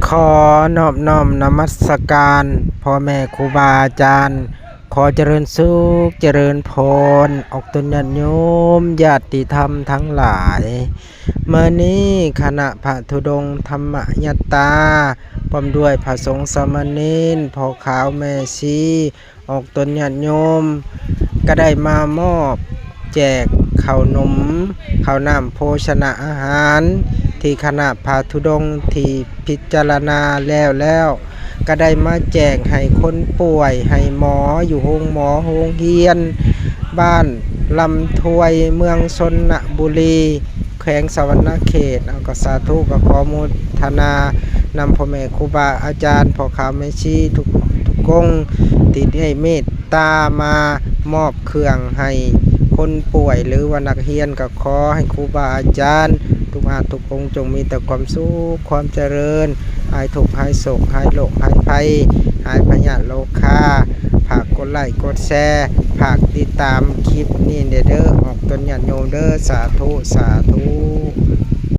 ຂໍນອບນ້ອມນະມັດສະການພໍ່ແມ່ຄູບາອາຈານ, ຂໍຈະເລີນສຸກຈະເລີນພອນ ອອກຕົນຍາດໂຍມ ຍາດຕິທຳທັງຫຼາຍ. ມື້ນີ້ຄະນະພະທຸດົງທຳມະຍັດຕາ ພ້ອມດ້ວຍພະສົງສາມະເນນ, ພໍ່ຂາວແມ່ຊີ, ອອກຕົນຍາດໂຍມ ກະໄດ້ມາມອບແຈກເຂົ້າໜົມ ເຂົ້ານ້ຳໂພຊະນະອາຫານ ທີ່ຄະນະພະທຸດົງທີ່ພິຈາລະນາແລ້ວແລ້ວ ກະໄດ້ມາແຈກໃຫ້ຄົນປ່ວຍ ໃຫ້ໝໍຢູ່ໂຮງໝໍໂຮງຮຽນ ບ້ານລຳທວຍ ເມືອງຊົນນະບູລີ ແຂວງສະຫວັນນະເຂດ. ເອົາ ກໍສາທຸ ກໍຂໍໂມທະນານຳພໍ່ແມ່ຄູບາອາຈານ ພໍ່ຂາວແມ່ຊີ ທຸກ ທຸກອົງ ທີ່ໄດ້ເມດຕາມາມອບເຄື່ອງໃຫ້ຄົນປ່ວຍ ຫຼືວ່ານັກຮຽນ. ກໍຂໍໃຫ້ຄູບາອາຈານທຸກອາດທຸກອົງ ຈົ່ງມີແຕ່ຄວາມສຸກຄວາມຈະເລີນ, ຫາຍທຸກຫາຍໂສກ ຫາຍໂລກຫາຍໄພ ຫາຍພະຍາດໂລຄາ. ຝາກກົດໄລ້ກົດແຊ ຝາກຕິດຕາມຄລິບນີ້ແດ່ເດີ ອອກຕົນຍາດໂຍມເດີ. ສາທຸ ສາທຸ.